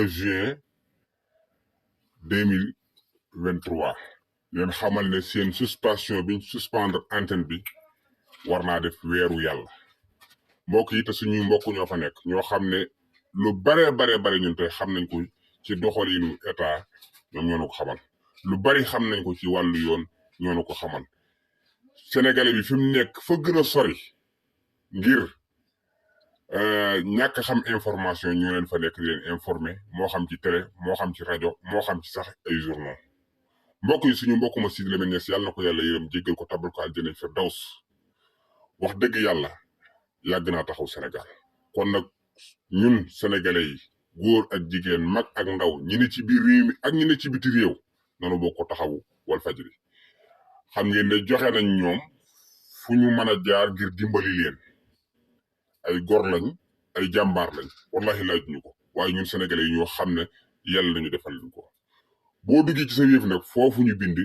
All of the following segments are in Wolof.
21 juin 2023 leen xamal ne seen suspension biñ suspendre antenne bi war naa def weeru yàlla mbokk yi te suñuy mbokk ñoo fa nekk ñoo xam ne lu bare ñun tey xam nañ ko ci doxalinu état ñoom ñoo ko xamal lu bari xam nañ ko ci wàllu yoon ñoo ko xamal sénégalais bi fi mu nekk fa gën a sori ngir ñàkk xam information ñoo leen fa nekk di leen informer moo xam ci télé moo xam ci rajo moo xam ci sax ay journaux mbokk yi suñu mbokk ma Sidy Lamine Niass yàlla na ko yàlla yërëm jéggal ko tabal ko aljana firdaws wax dëgg yàlla yàgg naa taxaw Sénégal kon nag ñun sénégalais yi góor ak jigéen mag ak ndaw ñi ne ci biir réew mi ak ñi ne ci biti réew nanu bokk ko taxawu Walfadjri xam ngeen ne joxe nañ ñoom fu ñu mën a jaar ngir dimbali leen ay gor lañ ay jàmbaar lañ wallahi laaj ñu ko waaye ñun sénégalais yi ñoo xam ne yàlla nañu defal luñ ko boo duggee ci sa yëf nag foofu ñu bind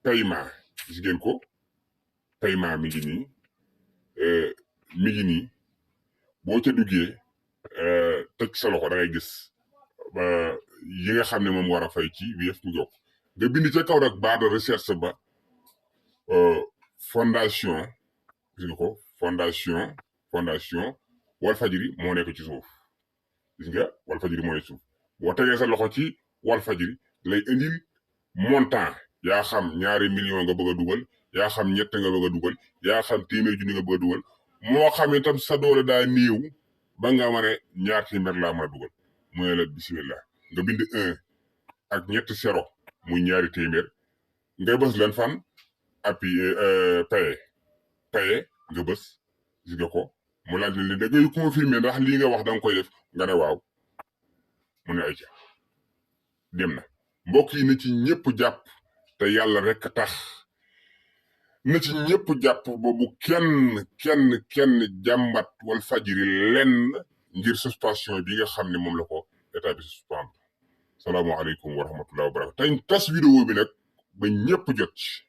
paiement gis ngeen ko paiement mi ngi nii boo ca duggee teg sa loxo da ngay gis yi nga xam ne moom war a fay ci Wave mu jokk nga bind ca kaw nag barre de recherche ba fondation gis nga ko fondation Walfadjri moo nekk ci suuf gis nga Walfadjri moo nekk ci suuf boo tegee sa loxo ci Walfadjri lay indil montant yaa xam 2 millions nga bëgg a dugal yaa xam 3 nga bëgg a dugal yaa xam 100 junni nga bëgg a dugal moo xam itam sa doole daa néew ba nga ma ne 2 téeméer laa mën a dugal mooy la bismillah nga bind 1 ak 3 zéro muy 2 téeméer ngay bës leen fan appuyer paye nga bës gis nga ko mu laaj leen da ngay confirmer ndax lii nga wax da nga koy def nga ne waaw mu ne ay ca dem na mbokk yi na ci ñëpp jàpp te yàlla rek tax na ci ñëpp jàpp boobu kenn jàmbat Walfadjri lenn ngir suspension bi nga xam ne moom la ko état bi suspendre salaamaaleykum wa rahmatullahi wa barakatu tey tas vidéo bi nag ba ñëpp jot ci